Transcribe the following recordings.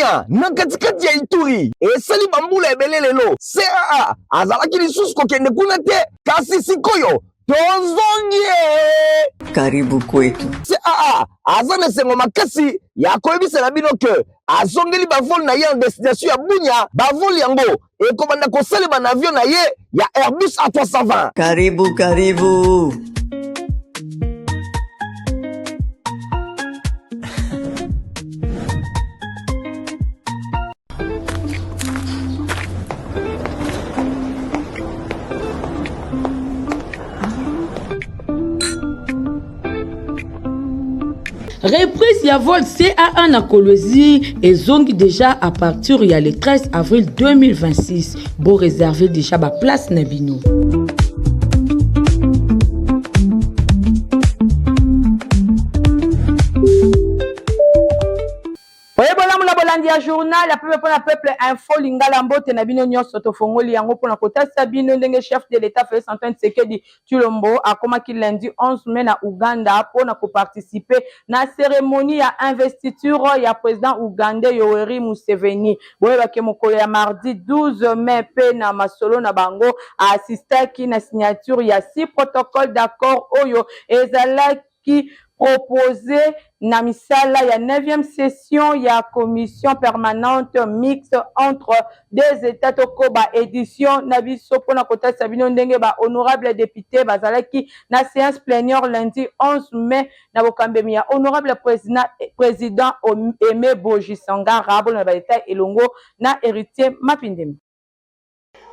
Bunia, na katikati ya Ituri, esali bambula ebele lelo CAA azalaki lisusu kokende kuna te, kasi sikoyo tozongi. Karibu kwetu. CAA aza na esengo makasi ya koyebisa na bino ke azongeli bavol na ye en destination ya Bunia. Bavol yango ekobanda kosalema na avion na ye ya Airbus A320. Karibu, karibu. Reprise ya vol CAA na Kolwezi ezongi déjà à partir ya le 13 avril 2026. Bo réserver déjà ba place na bino. Oye bolamu na bolandi ya journal ya peuple mpona peuple info lingala. Mbote na bino nyonso. Tofongoli yango mpona kotalisa bino ndenge chef de l'État Félix Antoine Tshisekedi Tshilombo akomaki lundi 11 mai na Uganda mpona koparticiper na cérémonie ya investiture ya président ougandais Yoweri Museveni. Boyebake mokolo ya mardi 12 mai mpe na masolo na bango aassistaki na signature ya six protocole d'accord oyo ezalaki proposé na misala ya 9e session ya commission permanente mixte entre deux états. Tokoba édition na biso mpona kotalisa bino ndenge ba honorable député bazalaki na séance plénière lundi 11 mai na bokambemi ya honorable président Aimé Boji Sangara. Bolona badétail elongo na Héritier Mapindemi.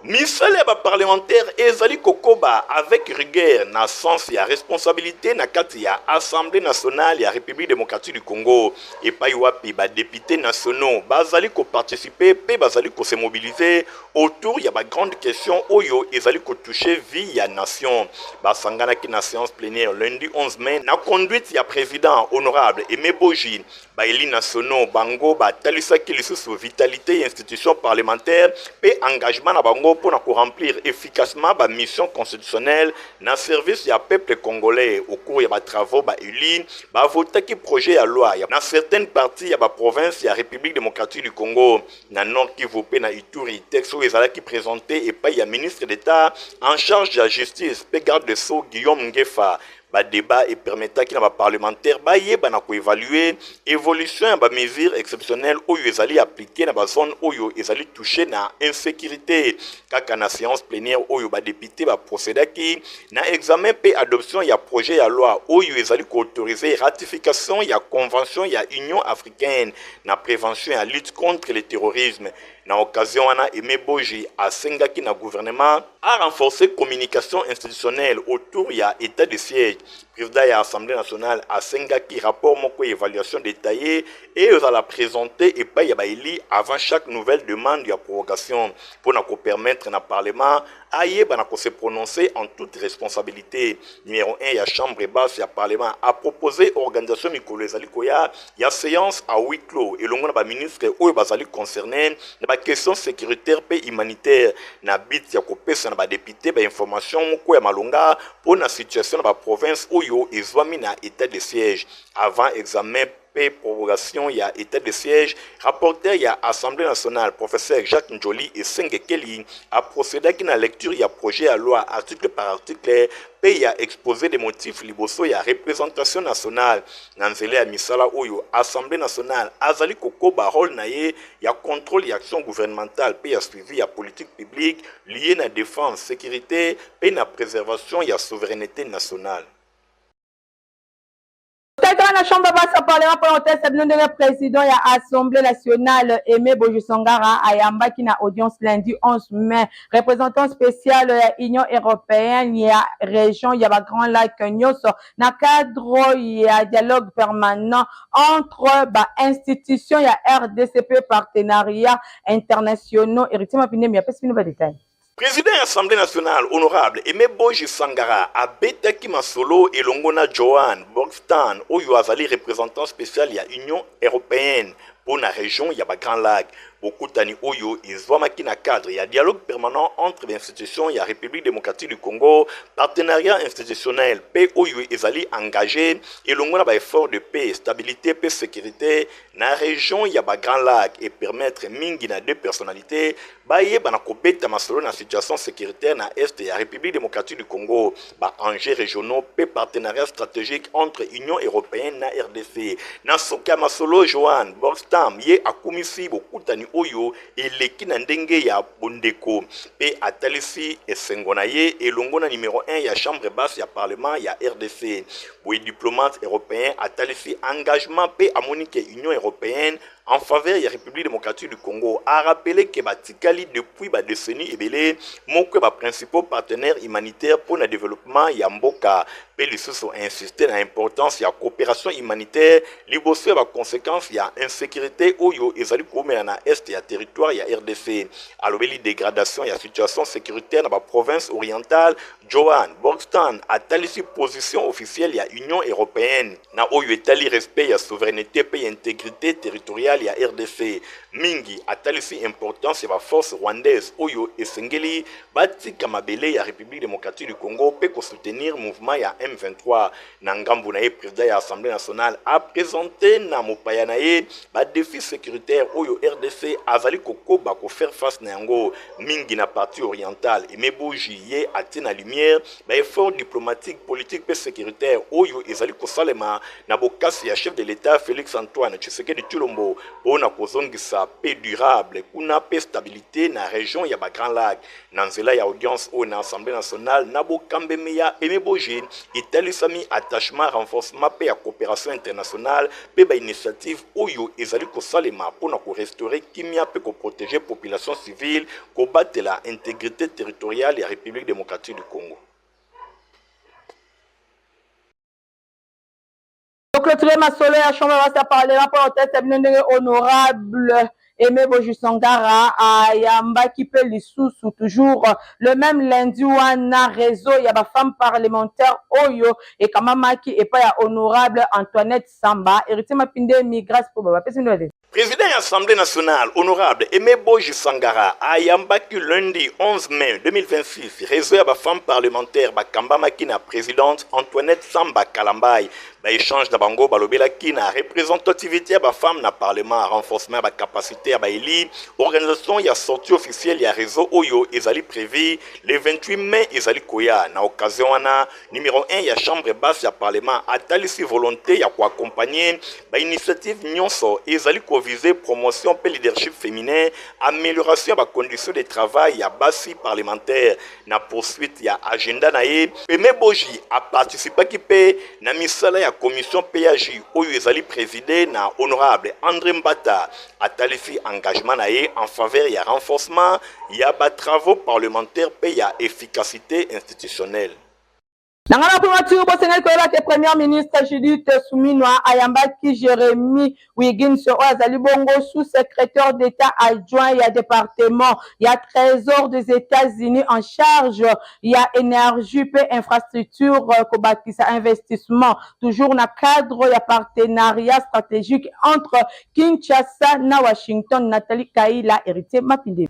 Misala ya baparlementaire ezali kokoba avec rigueur na sens ya responsabilité na kati ya Assemblée nationale ya République démocratique du Congo, epai wapi badéputé nationaux bazali koparticiper mpe bazali kose mobiliser autour ya bagrande question oyo ezali kotouche vie ya nation. Basanganaki na séance plénière lundi 11 mai na conduite ya président honorable Aimé Boji. Baélus nationaux bango batalisaki lisusu vitalité ya institution parlementaire mpe engagement na bango mpona koremplir efficacement bamission constitutionnelle na service ya peuple congolais. Au cours ya batravaux, baélus bavotaki projet ya loi ya na certaines parties ya baprovince ya République démocratique du Congo, na Nord Kivu mpe na Ituri. Texte oyo ezalaki présenté epai ya ministre d'État en charge ya justice mpe garde de sceaux Guillaume Ngefa. Badébat epermettaki na baparlementaire bayeba na koévaluer évolution ya bamesure exceptionnelle oyo ezali appliqué na bazone oyo ezali touché na insécurité. Kaka na séance plénière oyo, badéputé baprocédaki na examen mpe adoption ya projet ya loi oyo ezali koautoriser ratification ya convention ya Union africaine na prévention ya lutte contre le terrorisme. Na occasion wana, Aimé Boji asengaki na gouvernement a renforcer communication institutionnelle autour ya état de siège. Président ya Assemblée nationale asengaki rapport moko évaluation détaillée et ezala présenté epai ya baélus avant chaque nouvelle demande ya prorogation, mpona kopermettre na parlement ayeba na kose prononcer en toute responsabilité. Numéro 1 ya chambre basse ya parlement a proposé organisation mikolo ezali koya ya séance à huis clos elongo na baministre oyo bazali concerné na baquestion sécuritaire mpe humanitaire, na but ya kopesa na badéputé bainformation moko ya malonga mpo na situation na baprovince oyo ezwami na état de siège. Avant examen mpe prorogation ya état de siège, rapporteur ya Assemblée nationale professeur Jacques Ndjoli Esengekeli aprocédaki na lecture ya projet ya loi article par article mpe ya exposé des motifs liboso ya représentation nationale. Na nzela ya misala oyo, Assemblée nationale azali kokoba rôle na ye ya contrôle ya action gouvernementale mpe ya suivi ya politique publique liée na défense, sécurité mpe na préservation ya souveraineté nationale. Kaka na chambre basse parlement mpona kotalisa bino ndenge président ya Assemblée nationale Aimé Boji Sangara ayambaki na audience lundi 11 mai représentant spécial ya Union européenne ya région ya bagrands lacs nyonso, na cadre ya dialogue permanent entre bainstitution ya RDC, partenariat internationaux. Héritier Mapindemi apesi bino badétail. Président ya Assemblée nationale honorable Aimé Boji Sangara abetaki masolo elongo na Johan Borgstan oyo azali représentant spécial ya Union européenne. mpo na region ya ba Grands Lacs. Bokutani oyo ezwamaki na cadre ya dialogue permanent entre ba institutions ya Republique democratique du Congo, partenariat institutionnel mpe oyo ezali engage elongo na ba efforts de paix, stabilite mpe securite na region ya ba Grands Lacs e permettre mingi na deux personnalites bayeba na kobeta masolo na situation securitaire na est ya Republique democratique du Congo, ba enjeux regionaux mpe partenariat strategique entre Union europeenne na rdc. Na suka ya masolo, Johan Borgstam ye akumisi bokutani oyo eleki na ndenge ya bondeko mpe atalisi esengo na ye elongo na numero 1 ya chambre basse ya parlement ya rdc. Boye diplomate europeen atalisi engagement mpe amoni ke Union europeenne en faveur ya Republique democratique du Congo. A rappeler que batikali depuis ba décennies ebele moko ya ba principaux partenaires humanitaires mpo na developpement ya mboka mpe lisusu insister na importance ya coopération humanitaire liboso ya ba conséquences ya insécurité oyo ezali koumela na est ya territoire ya RDC. Alobeli dégradation ya situation sécuritaire na ba province orientale. Johan Borgstan atalisi position officielle ya Union européenne na oyo etali respect ya souveraineté mpe ya intégrité territoriale ya RDC. Mingi atalisi importance ya ba force rwandaise oyo esengeli batika mabele ya République démocratique du Congo mpe kosoutenir mouvement ya M23. Na ngambu na ye, président ya Assemblée nationale apresente na mopaya na ye ba défis sécuritaires oyo RDC azali kokoba kofaire face na yango, mingi na partie orientale. Aimé Boji ye atie na lumière ba effort diplomatique, politique mpe sécuritaire oyo ezali kosalema na bokasi ya chef de l'État Félix Antoine Tshisekedi Tshilombo mpona kozongisa paix durable kuna mpe stabilité na région ya ba Grands Lacs. Na nzela ya audience oyo na Assemblée nationale na bokambemi ya Aimé Boji, etalisami attachement, renforcement mpe ya coopération internationale mpe bainitiative oyo ezali kosalema mpona korestaurer kimia mpe koprotéger population civile, kobatela intégrité territoriale ya République démocratique du Congo. Toclôturer masolo ya chambre basse ya parlement mpo na kotalisa bino ndenge honorable Aimé Boji Sangara ayambaki mpe lisusu toujours le même lundi wana réseau ya bafemme parlementaire oyo ekamamaki epai ya honorable Antoinette Samba. Héritier Mapindemi, grâce po bapesi bino. Président ya Assemblée nationale, honorable Aimé Boji Sangara, ayambaki lundi 11 mai 2026 réseau ya bafemme parlementaire bakambamaki na présidente Antoinette Samba Kalambai. Baéchange na bango balobelaki na représentativité ya bafemme na parlement, renforcement ya bacapacité ya baeli, organisation ya sortie officielle ya réseau oyo ezali prévu le 28 mai ezali koya. Na occasion wana, numéro 1 ya chambre basse ya parlement atalisi volonté ya koaccompagner bainitiative nyonso ezali koviser promotion mpe leadership féminin, amélioration ya bacondition de travail ya basi parlementaire. Na poursuite ya agenda na ye, Aimé Boji aparticipaki mpe na misala ya commission PAJ oyo ezali présidé na honorable André Mbata. Atalisi engagement na ye en faveur ya renforcement ya batravaux parlementaires mpe ya efficacité institutionnelle. Na ngai na primature, bosengeli koyeba te Premier ministre Judith Suminwa ayambaki Jérémy Wiggins oyo azali bongo sous-secrétaire d'État adjoint ya département ya Trésor des États-Unis en charge ya énergie mpe infrastructure, kobakisa investissement, toujours na cadre ya partenariat stratégique entre Kinshasa na Washington. Nathalie Kaila, Héritier Mapinde.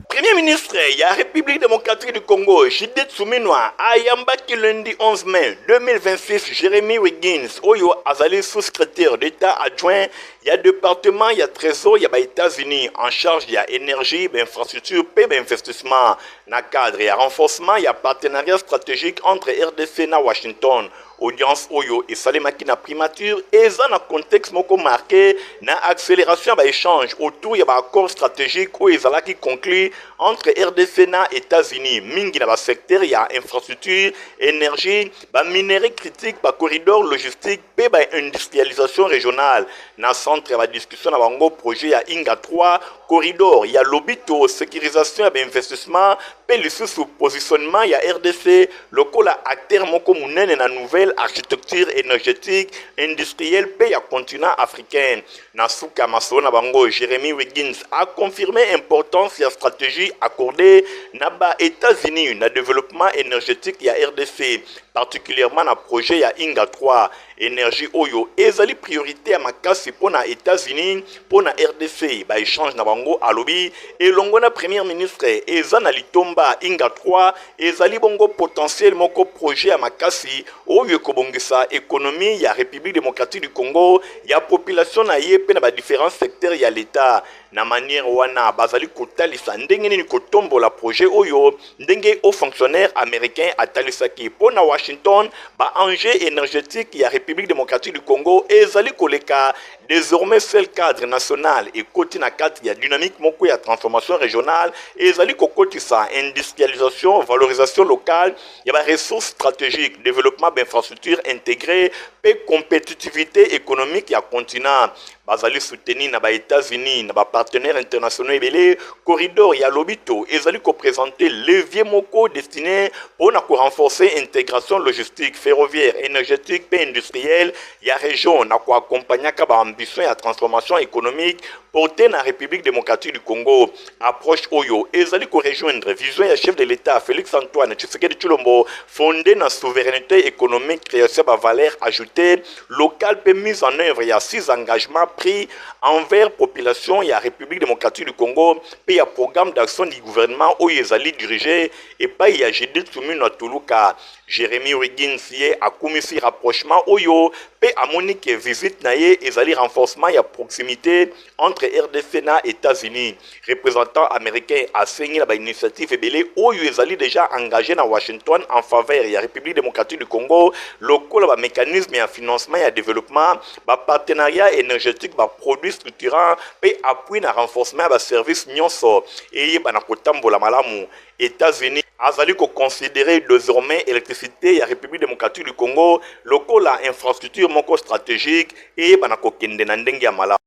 Premier ministre ya République démocratique du Congo, Judith Suminwa, ayambaki lundi 11 mai 2026 Jérémy Wiggins oyo azali sous-secrétaire d'État adjoint ya département ya Trésor ya ba-États-Unis en charge ya énergie, bainfrastructure mpe bainvestissement, na cadre ya renforcement ya partenariat stratégique entre RDC na Washington. Audience oyo esalemaki na primature eza na contexte moko marqué na accélération ya baéchange autour ya baaccord stratégique oyo ezalaki conclu entre RDC na États-Unis, mingi na basecteur ya infrastructure, énergie, baminerai critique, bacorridor logistique mpe baindustrialisation régionale. Na centre ya badiscussion na bango, projet ya Inga 3, corridor ya Lobito, sécurisation ya bainvestissement mpe lisusu positionnement ya RDC lokola acteur moko monene na nouvelle nouvelle architecture énergétique industrielle mpe ya continent africain. Na suka ya masolo na bango, Jeremy Wiggins a confirme importance ya stratégie accordée na ba États-Unis na développement énergétique ya RDC, particulièrement na projet ya Inga 3. Énergie oyo ezali priorité ya makasi mpo na États-Unis mpo na RDC. Ba échange na bango, alobi elongo na Premier ministre, eza na litomba. Inga 3 ezali bongo potentiel moko projet ya makasi oyo ekobongisa économie ya République démocratique du Congo, ya population na ye mpe na badifférents secteurs ya l'État. Na manière wana bazali kotalisa ndenge nini kotombola projet oyo, ndenge haut fonctionnaire américain atalisaki. Mpo na Washington, baenjeu énergétique ya République démocratique du Congo ezali koleka désormais seul cadre national, ekoti na kati ya dynamique moko ya transformation régionale ezali kokotisa industrialisation, valorisation locale ya baressources stratégiques, développement bainfrastructure intégrée mpe compétitivité économique ya continent. Bazali soutenir na baÉtats-Unis na bapartenaires internationaux ebele. Corridor ya Lobito ezali koprésente levier moko destiné mpona korenforcer intégration logistique, ferroviaire, énergétique mpe industrielle ya région, na koaccompagnaka baambition ya transformation économique porté na République démocratique du Congo. Approche oyo ezali korejoindre vision ya chef de l'État Félix Antoine Tshisekedi Tshilombo, fondé na souveraineté économique, création ya bavaleur ajoutée locale mpe mise en œuvre ya six engagements pris envers population ya République démocratique du Congo mpe ya programme d'action du gouvernement oyo ezali dirigé epai ya Judith Suminwa Tuluka. Jérémy Wiggins ye akumisi rapprochement oyo mpe amoni ke visite na ye ezali renforcement ya proximité entre RDC na États-Unis. Représentant américain asengi na bainitiative ebele oyo ezali déjà engagé na Washington en faveur ya République démocratique du Congo, lokola bamécanisme ya financement ya développement, bapartenariat énergétique, baproduits structurants mpe appui na renforcement ya baservice nyonso eyeba na kotambola malamu. États-Unis azali koconsidérer désormais électricité ya République démocratique du Congo lokola infrastructure moko stratégique eyeba na kokende na ndenge ya malamu.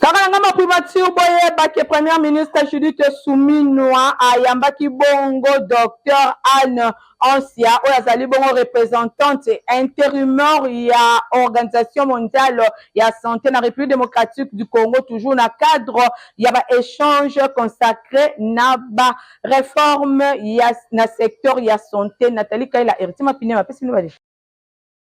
Kaka na ngambo primature, boyebaki Premier ministre Judith Suminwa ayambaki bongo Dr Anne Ansia, oyo azali bongo représentante intérimaire ya Organisation mondiale ya santé na République démocratique du Congo, toujours na cadre ya baéchange consacré na baréforme ya na secteur ya santé. Nathalie Kaila, Héritier Mapine bapesi bino bale.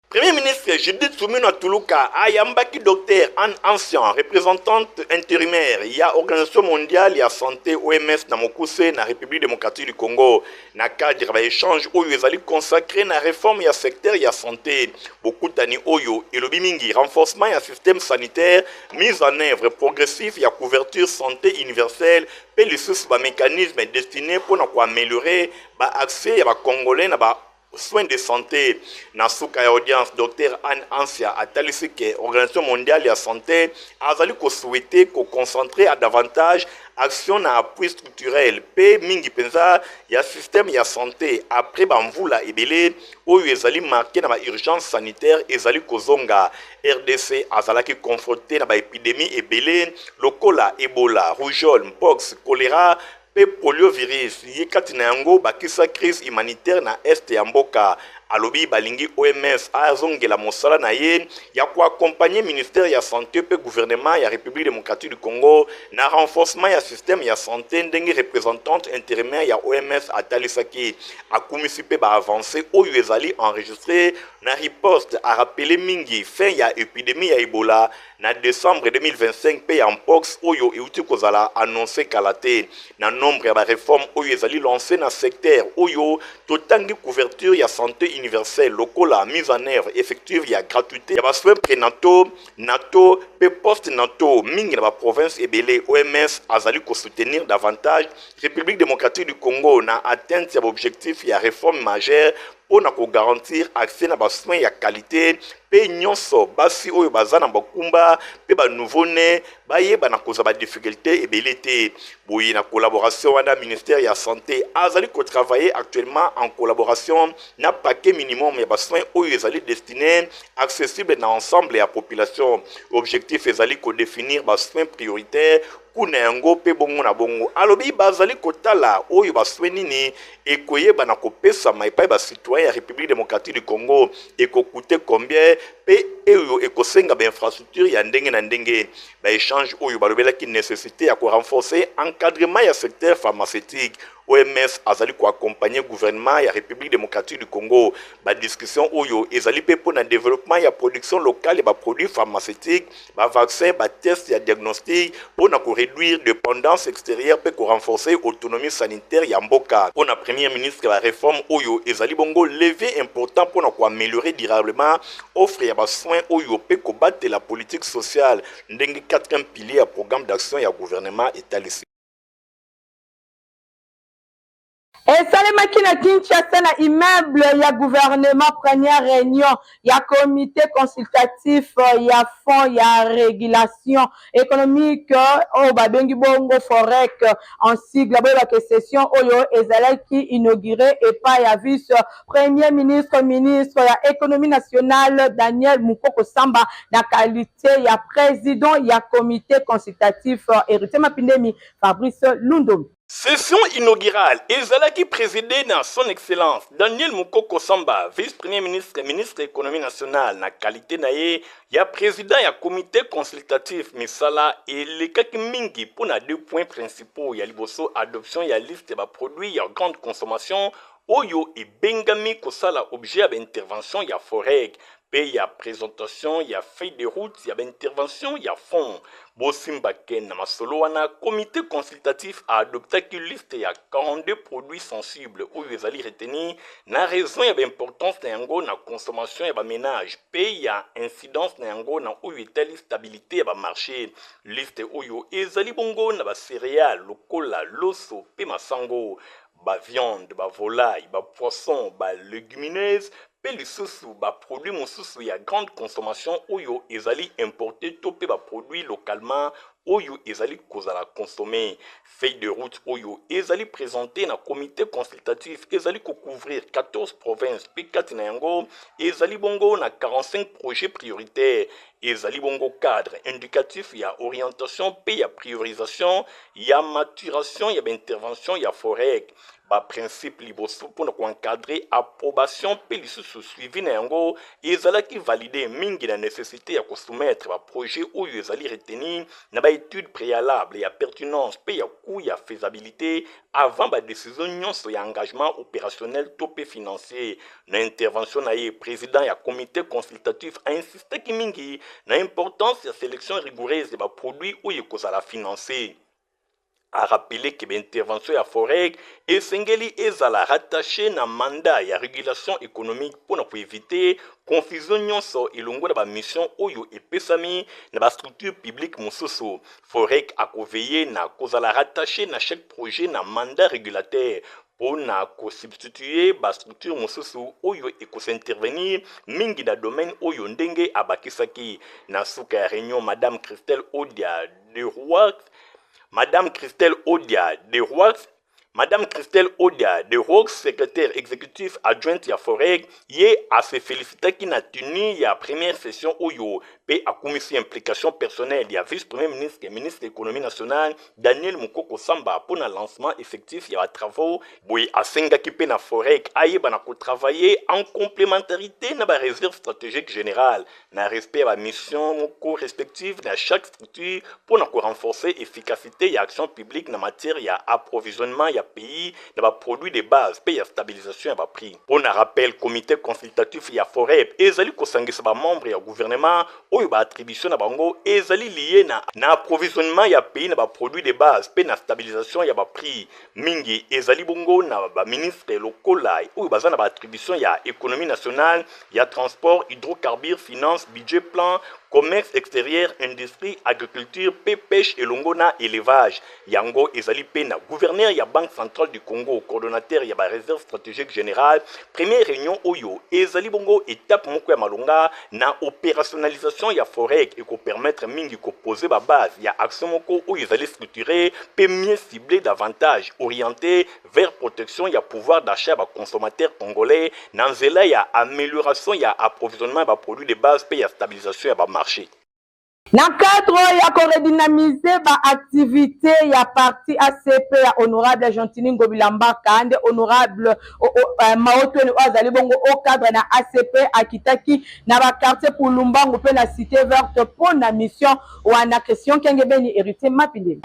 Premier ministre Judith Suminwa Tuluka ayambaki Dr Anne Ancien, représentante intérimaire ya Organisation mondiale ya santé, OMS na mokuse, na République démocratique du Congo, na cadre ya échange oyo ezali consacré na réforme ya secteur ya santé. Bokutani oyo elobi mingi renforcement ya système sanitaire, mise en œuvre progressif ya couverture santé universelle mpe lisusu bamécanisme destiné mpona koaméliorer baaccès ya bacongolais na ba soins de santé. Na suka ya audience, Dr Anne Ansia atalisi ke Organisation mondiale ya santé azali kosouhaiter koconcentrer a davantage action na appui structurel mpe mingi mpenza ya système ya santé après bamvula ebele oyo ezali marqué na baurgence sanitaire ezali kozonga. RDC azalaki confronté na baépidémie ebele lokola Ebola, rougeole, mpox, choléra mpe poliovirus. Ye kati na yango bakisa crise humanitaire na est ya mboka. Alobi balingi OMS azongela mosala na ye ya koaccompagner ministère ya santé mpe gouvernement ya République démocratique du Congo na renforcement ya système ya santé, ndenge représentante intérimaire ya OMS atalisaki. Akumisi mpe baavancé oyo ezali enregistré na riposte, arappeler mingi fin ya épidémie ya Ebola na décembre 2025 mpe ya mpox oyo euti kozala annoncé kala te. Na nombre ya baréforme oyo ezali lancé na secteur oyo, totangi couverture ya santé universelle lokola mise en œuvre effective ya gratuité ya basoins prénataux, nataux mpe post-nataux mingi na baprovince ebele. OMS azali kosoutenir davantage République démocratique du Congo na atteinte ya baobjectif ya réforme majeure mpo na kogarantir accès na basoins ya qualité mpe nyonso basi oyo baza na bakumba mpe banouveau-né bayeba na kozwa badifficulté ebele te. Boye na collaboration wana, ministère ya santé azali kotravailler actuellement en collaboration na paquet minimum ya basoins oyo ezali destiné accessible na ensemble ya population. Objectif ezali kodéfinir basoins prioritaires. Coût na yango mpe bongo na bongo. Alobi bazali kotala oyo ba soins nini ekoyeba na kopesama epai ba citoyen ya République démocratique du Congo, ekocoûter combien mpe oyo ekosenga bainfrastructure ya ndenge na ndenge. Baéchange oyo balobelaki nécessité ya korenforcer encadrement ya secteur pharmaceutique. OMS azali koaccompagner gouvernement ya République démocratique du Congo. Badiscussion oyo ezali mpe mpo na développement ya production locale ya baproduit pharmaceutique, bavaccin, batest ya diagnostic, mpo na koréduire dépendance extérieure mpe korenforcer autonomie sanitaire ya mboka. Mpo na Premier ministre, baréforme oyo ezali bongo levier important mpo na koaméliorer durablement offre ya basoin oyo mpe kobatela politique sociale, ndenge 4e pilier ya programme d'action ya gouvernement etalisi. Esalemaki na Kinshasa, na immeuble ya gouvernement, première réunion ya comité consultatif ya Fonds ya régulation économique, oyo babengi bongo FOREC en sigle. Boyebaka, session oyo ezalaki inauguré epai ya vice Premier ministre, ministre ya Économie nationale, Daniel Mukoko Samba, na qualité ya président ya comité consultatif. Héritier Mapindemi, Fabrice Lundomi. Session inaugurale ezalaki présidée na Son Excellence Daniel Mukoko Samba, vice-premier ministre, ministre Économie nationale, na qualité na ye ya président ya comité consultatif. Misala elekaki mingi mpo na deux points principaux. Ya liboso, adoption ya liste ya baproduit ya grande consommation oyo ebengami kosala objet ya baintervention ya FOREC, mpe ya présentation ya feuille de route ya baintervention ya fonds. Bosimbake na masolo wana, comité consultatif aadoptaki liste ya 42 produits sensibles oyo ezali retenir na raison ya baimportance na yango na consommation ya baménage mpe ya incidence na yango na oyo etali stabilité ya bamarché. Liste oyo ezali bongo na bacéréales lokola loso mpe masango, baviande, bavolaille, bapoisson, balégumineuse mpe lisusu baproduit mosusu ya grande consommation oyo ezali importé to mpe baproduit localement oyo ezali kozala consommé. Feuille de route oyo ezali présenté na comité consultatif ezali kocouvrir 14 provinces mpe kati na yango ezali bongo na 45 projets prioritaires. Ezali bongo cadre indicatif ya orientation mpe ya priorisation ya maturation ya baintervention ya FOREC. Baprincipe liboso mpona koencadrer approbation mpe lisusu suivi na yango ezalaki validé mingi na nécessité ya kosoumettre baprojet oyo ezali retenir na baétude préalable ya pertinence mpe ya coût ya faisabilité avant badécision nyonso ya engagement opérationnel to mpe financier. Na intervention na ye, président ya comité consultatif ainsistaki mingi na importance ya sélection rigoureuse ya baproduit oyo ekozala financé. Arappeler ke baintervention ya FOREC esengeli ezala rattaché na mandat ya régulation économique mpona koéviter confusion nyonso elongo na bamission oyo epesami na bastructure publique mosusu. FOREC akoveiller na kozala rattaché na chaque projet na mandat régulateur mpo na kosubstituer bastructure mosusu oyo ekosintervenir mingi na domaine oyo, ndenge abakisaki. Na suka ya réunion, Madame Christelle Odia de Rox, secrétaire exécutif adjointe ya FOREC, ye ase félicitaki na tenue ya première session oyo mpe akumisi implication personnelle ya vice-premier ministre, ministre Économie nationale, Daniel Mukoko Samba, mpo na lancement effectif ya batravaux. Boye asengaki mpe na FOREC ayeba na kotravailler en complémentarité na baréserve stratégique générale, na respect ya bamission moko respective na chaque structure, mpo na korenforcer efficacité ya action publique na matière ya approvisionnement ya pays na baproduit de base mpe ya stabilisation ya baprix. Mpo na rappel, comité consultatif ya FOREC ezali kosangisa bamembre ya gouvernement oyo baattribution na bango ezali lié na approvisionnement ya pays na baproduit de base mpe na stabilisation ya baprix. Mingi ezali bongo na baministre lokola oyo baza na baattribution ya Économie nationale, ya Transport, Hydrocarbure, Finance, Budget, Plan, Commerce extérieur, Industrie, Agriculture mpe Pêche elongo na Élevage. Yango ezali mpe na gouverneur ya Banque centrale du Congo, coordonnateur ya baréserve stratégique générale. Première réunion oyo ezali bongo étape moko ya malonga na opérationnalisation ya FOREC, ekopermettre mingi koposer babase ya action moko oyo ezali structuré mpe mieux ciblé, davantage orienté vers protection ya pouvoir d'achat ya baconsommateur congolais na nzela ya amélioration ya approvisionnement ya baproduit de base mpe ya stabilisation ya bamarché. Na cadre ya ko redynamiser ba activites ya parti ACP ya honorable Gentiny Ngobila Mbaka, nde honorable Mao Tweni oyo azali bongo haut cadre na ACP akitaki na ba quartiers Pulumbangu mpe na Cite Verte mpo na mission wana. Christian Kengebeni, Heritier Mapindeli.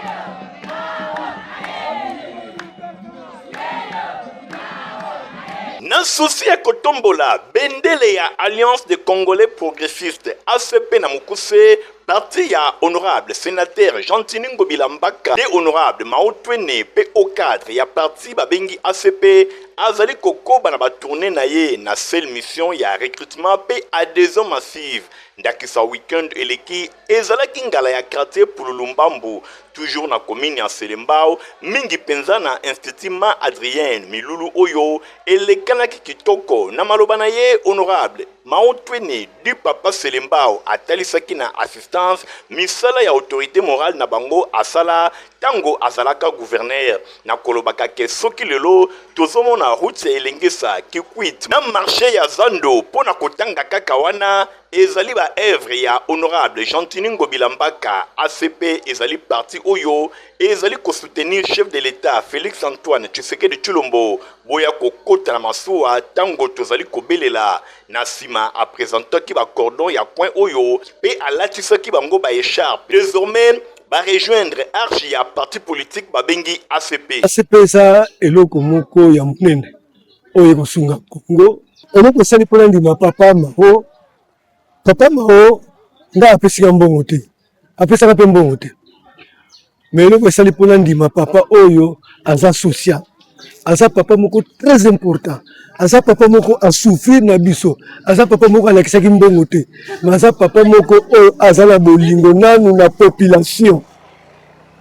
Na souci ya kotombola bendele ya Alliance des Congolais Progressistes, ACP na mokuse, parti ya honorable senateur Gentiny Ngobila Mbaka nde honorable Mao Twene mpe haut cadre ya parti babengi ACP azali kokoba na ba tournees na ye na seule mission ya recrutement mpe adhesion massive. Ndakisa week-end eleki ezalaki ngala ya quartier Pululu Mbambu Toujours na commune ya Selembao, mingi penza na institut Ma Adrienne, milulu oyo elekanaki kitoko. Na maloba na ye, honorable Mao Twene du Papa Selembao atalisaki na assistance misala ya autorite morale na bango asala tango azalaka gouverneur, na kolobaka ke soki lelo tozomona route ya Elengesa, Kikwit na marche ya zando mpo na kotanga kaka wana Ezali ba oeuvres ya honorable Gentiny Ngobila Mbaka. ACP ezali parti oyo ezali ko soutenir chef de l'Etat Felix Antoine Tshisekedi Tshilombo boya kokota na masuwa tango tozali kobelela. Na sima a presentaki ba cordons ya coin oyo pe alatisaki bango ba echarpes. Desormais ba rejoindre arche ya parti politique babengi ACP. ACP eza eloko moko ya monene oyo ekosunga Congo. Eloko esali mpo nandima papa Mao, papa Mao nga apesika mbongo te, apesaka mpe mbongo te, mais eloko esali mpo nandima papa oyo aza social, aza papa moko très important, aza papa moko asouffrir na biso, aza papa moko alakisaki mbongo te, mais aza papa moko oyo aza na bolingo nanu na population.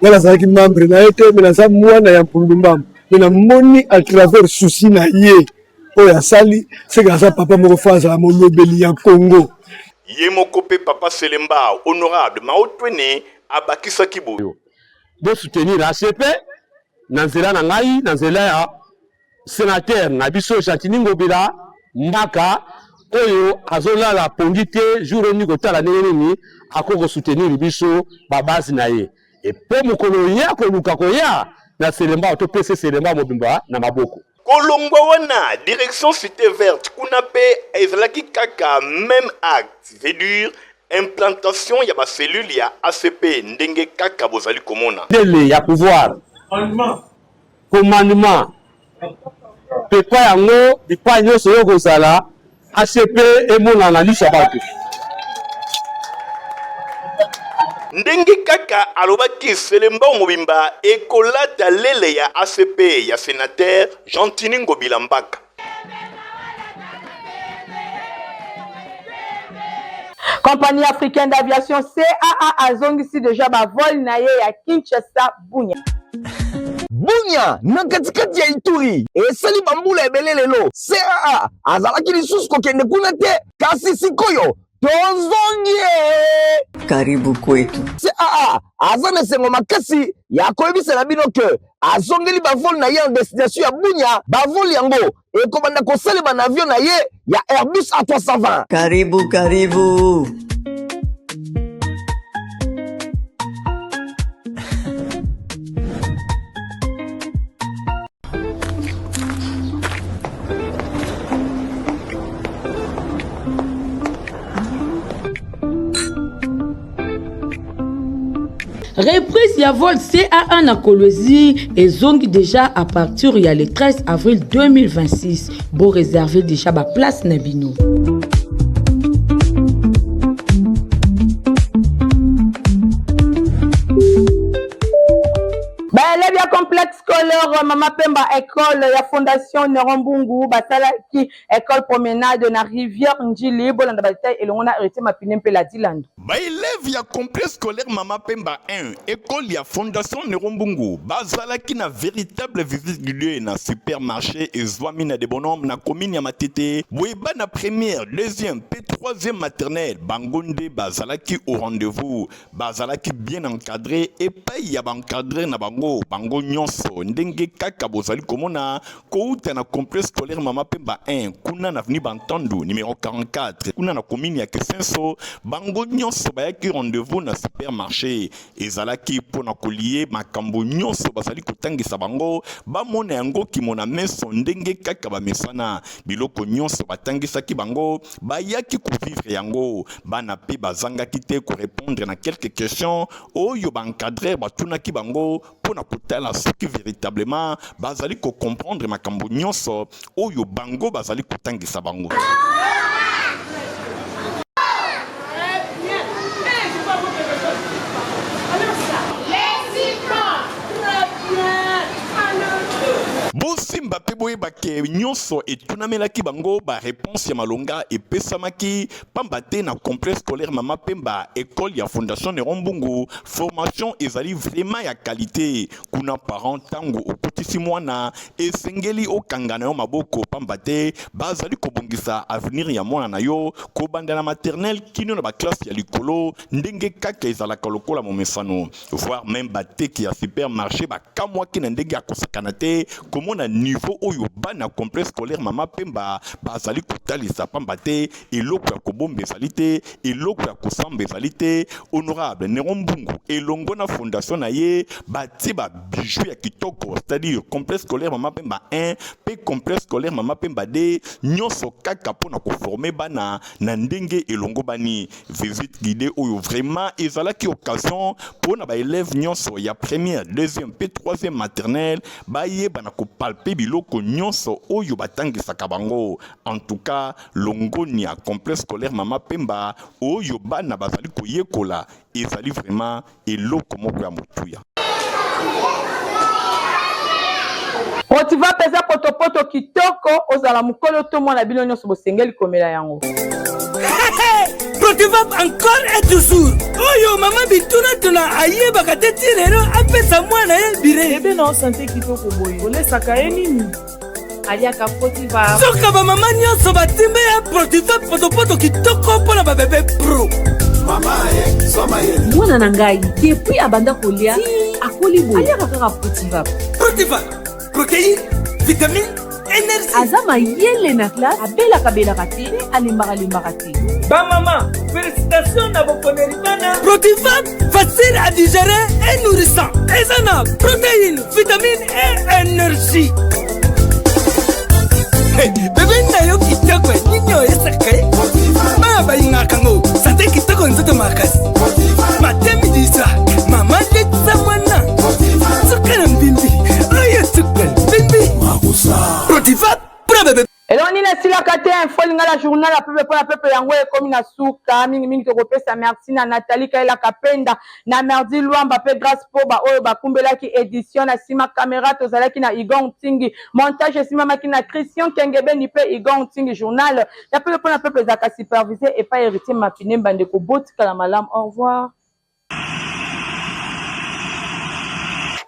Nga nazalaki membre na ye te, mais naza mwana ya Mpululu Mbambu, mais namoni à travers souci na ye oyo asali seke aza papa moko fo azala molobeli ya Congo. Ye moko pe papa Selembao honorable Mao Twene abakisaki boye. Bo soutenir ACP na nzela na ngai, na nzela ya Senateur na biso Gentiny Ngobila Mbaka oyo azolala pongi te jour nini kotala ndenge nini akoki ko soutenir biso ba base na ye et po mokolo ye akoluka koya na Selembao topesa ye Selembao mobimba na maboko. Kolongwa wana direction cite verte kuna pe ezalaki kaka meme acte veut dire implantation ya ba cellules ya ACP ndenge kaka bozali komona. Ndele ya pouvoir. Commandement pepa yango bipai nyonso yo kozala ACP emonana na liso ya bato. Ndenge kaka alobaki Selembao mobimba ekolata lele ya ACP ya senateur Gentiny Ngobila Mbaka. Compagnie africaine d'aviation CAA azongisi dejà ba vol na ye ya Kinshasa Bunia. Bunia na katikati ya Ituri esali bambula ebele lelo CAA azalaki lisusu kokende kuna te, kasi sikoyo tozongi ye. Karibu kwetu. CAA aza na esengo makasi ya koyebisa na bino ke azongeli bavol na ye en destination ya Bunia. Bavol yango ekobanda kosalema na avion na ye ya Airbus A320. Karibu karibu. Reprise ya vol CAA na Kolwezi ezongi déjà à partir ya le 13 avril 2026. Bo réserver déjà ba place na bino. Baelève ya complexe scolaire Mama Pemba école ya fondation Neron Mbungu basalaki école promenade na rivière Ndjili. Bolanda ba détails elongo na Héritier Mapine mpe Ladi Landu. Ba elèves ya complexe scolaire Mama Pemba 1, ecole ya Fondation Nero Mbungu bazalaki na veritable visite guidee na supermarché ezwami na Debonhomme na commune ya Matete. Boye bana première, deuxième mpe troisième maternelle bango nde bazalaki au rendez-vous. Bazalaki bien encadres epayi ya ba encadreurs na bango, bango nionso. nyonso ndenge kaka bozali komona kouta na complexe scolaire Mama Pemba 1 kuna na avenue Bantandu numero 44 kuna na commune ya Kisenso, bango nyonso bayaki rendez-vous na supermarché. Ezalaki mpo na kolie makambo nyonso bazali kotangisa bango, bamona yango kimona meso ndenge kaka bamesana. Biloko nyonso batangisaki bango, bayaki kovivre yango. Bana mpe bazangaki te korepondre na quelques questions oyo ba encadreurs batunaki bango mpo na kotala soki veritablement bazali ko comprendre makambo nyonso oyo bango bazali kotangisa bango. Bosimba mpe boyeba ke nyonso etunamelaki bango, ba reponse ya malonga epesamaki pamba te na complexe scolaire Mama Pemba, ecole ya Fondation Neron Mbungu, formation ezali vraiment ya qualite. Kuna parent tango okotisi mwana esengeli okanga na yo maboko pamba te bazali kobongisa avenir ya mwana na yo kobanda na maternelle kino na ba classe ya likolo ndenge kaka ezalaka lokola momesano. Voire meme bateki ya supermarche bakamwaki na ndenge ya kosakana te komona niveau oyo bana complexe scolaire Mama Pemba bazali kotalisa pamba te eloko ya kobomba ezali te, eloko ya kosamba ezali te. Honorable Neron Mbungu elongo na fondation na ye batie ba bijoux ya kitoko, c'est-à-dire complexe scolaire Mama Pemba 1 pe complexe scolaire Mama Pemba 2, nyonso kaka mpo na koformer bana na ndenge elongobani. Visite guidee oyo vraiment ezalaki occasion mpo na ba elèves nyonso ya première, deuxième mpe troisième maternelle bayeba na kopalpe biloko nyonso oyo batangisaka bango. En tout cas, longonia complexe scolaire Mama Pemba oyo bana bazali koyekola ezali vraiment eloko moko ya motuya. Protiva peza potopoto kitoko, ozala mokolo to mwana bino nyonso bosengeli komela yango. Protivap encore et toujours oyo mama bitunatuna ayebaka te ti lelo apesa mwana ye bire. Bebe na sante kitoko boye olesaka ye nini? Aliaka Protivap. Soka ba mama nyonso batimbe ya Protivap potopoto kitoko mpo na ba bebe pro. Mwana na ngai depuis abanda kolia akoli boye aliaka kaka Protivap. Protivap, protéine, vitamine, énergie. Aza mayele na classe, abelaka belaka te, mpe alembaka lembaka te. Ba mama, félicitations na boponeli bana. Protivap, facile à digérer et nourrissant. Eza na protéine, vitamine et énergie. Hey, bebe na yo kitoko nini oyesaka ye bana balingaka ngo sante kitoko nzoto makasi matemi disa mama letisa mwana suka na mbimbi oyo suka mbimbi protiva pra bebe. Eloko nini esilaka te info lingala journal ya pepe pona pepe yango ekomi na suka mingi mingi tokopesa merci na Nathalie Kaila Kapenda na Merdi Luamba pe Grace Poba oyo bakumbelaki edition na sima camera tozalaki na Igor Ntingi montage esimamaki na Christian Kengebeni pe Igor Ntingi journal ya pepe pona pepe ezalaka supervise epai Heritier Mapine bandeko botikala malamu au revoir.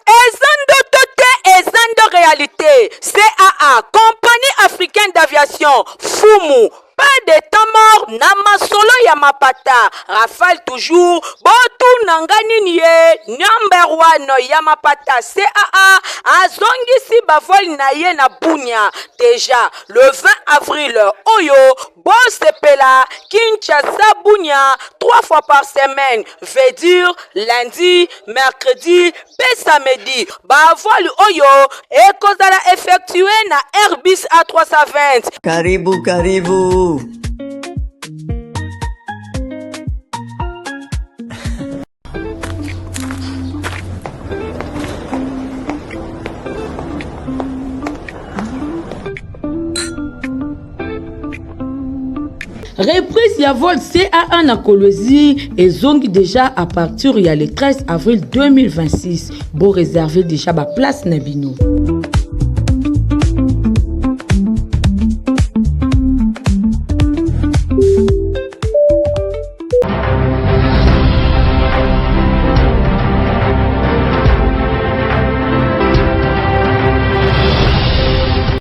Eza ndoto te eza nde realite CAA compagnie africaine d'aviation fumu pas de temps mort na masolo ya mapata rafale toujours botuna nga nini ye number one ya mapata CAA azongisi bavole na ye na Bunia deja le 20 avril oyo Bosepela Kinshasa Bunia 3 fois par semaine veut dire lundi, mercredi pe samedi. Ba vol oyo ekozala effectue na Airbus A320. Karibu karibu. Reprise ya vol CAA na Kolwezi ezongi déjà à partir ya le 13 avril 2026. Bo réserver déjà ba place na bino.